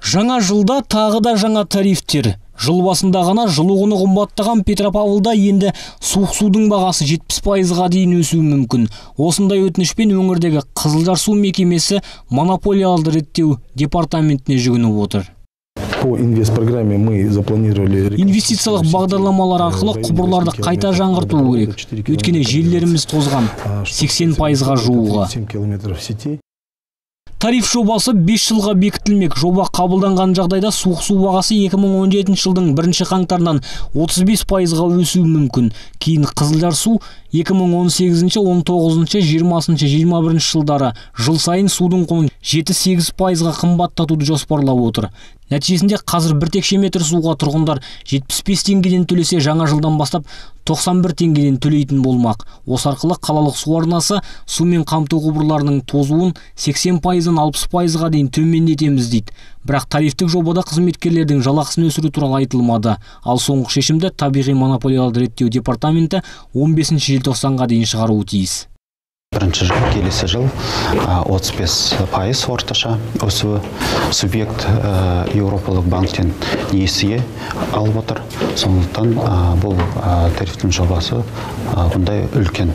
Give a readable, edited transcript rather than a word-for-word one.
Жаңа жылда тағы да жаңа тарифтер. Жыл басында ғана жылу құны қымбаттаған Петропавлда енді суық судың бағасы 70%-ға дейін өсуі мүмкін. Осындай өтінішпен өңірдегі Қызылжар су мекемесі монополияларды реттеу департаментіне жүгініп отыр. По инвестпрограмме мы запланировали. Инвестициялық бағдарламалар арқылы құбырларды қайта жаңғырту керек. Өйткені желілеріміз тозған, 80%-ға жуығы. 7 километров сетей. Тариф жобасы 5 жылға бекітілмек. Жоба қабылданған жағдайда суық су бағасы 2017 жылдың бірінші қаңтарынан 35%-ға өсуі мүмкін. Кейін Қызылжар су 2018, 19, 20, 21 жылдары жыл сайын судың құнын 7-8%-ға қымбаттатуды жоспарлап отыр. Нәтижесінде қазір бір текше метр суға тұрғындар 75 теңгеден төлесе, жаңа жылдан бастап 91 теңгеден төлейтін болмақ. Осы арқылы қалалық су арнасы сумен қамту құбырларының тозуын 80%-дан 60%-ға дейін төмендетеміз дейді. Бірақ тарифтік жобада қызметкерлердің жалақысын өсіру туралы айтылмады. Ал соңғы шешімді табиғи монополияларды реттеу департаменті 15 желтоқсанға дейін шығаруы тиіс. Бірінші жыл, келесі жыл 35% орташа өсуі. Субъект Еуропалық банктен несие алып отыр. Сондықтан бұл тарифтің жобасы бұндай үлкен.